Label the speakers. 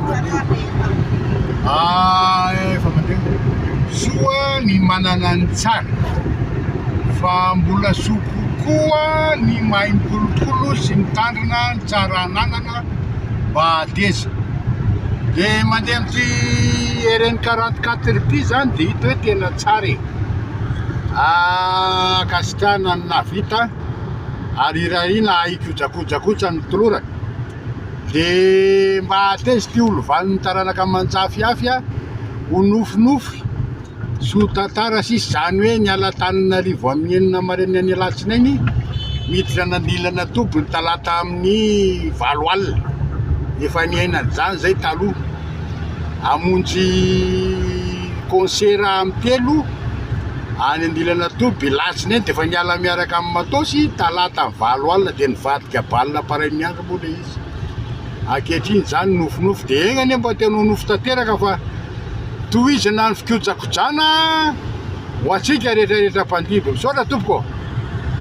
Speaker 1: Mandeha. Ah, efa mandeha. Soa ny manana ny tsara, fa mbola soa kokoa ny mahay mikolokolo sy mitandrina ny tsara ananana mba hateza. Dia mandeha amin'ity RN 44 ity izany dia hita hoe tena tsara e. Ankasitrahana ny nahavita ary irariana hahay hikojakoja kosa ny tolorana. Dia mba hateza ity olovan'ny taranaka aman-jafihafy ho nofinofy sy ho tantara sisa izany hoe niala Antananarivo amin'ny enina maraina ny alatsinainy miditra an'Andilana Toby ny talata amin'ny valo alina. Efa niaina an'izany izay taloha. Hamonjy concert amin'ny telo any Andilana Toby latsinainy dia efa niala miaraka amin'ny Matosy talata amin'ny valo alina dia nivadika bal parain'ny andro moa ilay izy. Ankehitriny izany nofinofy dia enga anie mba tena ho nofy tanteraka fa tohizana ny fikojakojana ho antsika rehetra rehetra mpandimby. Misaotra tompoko.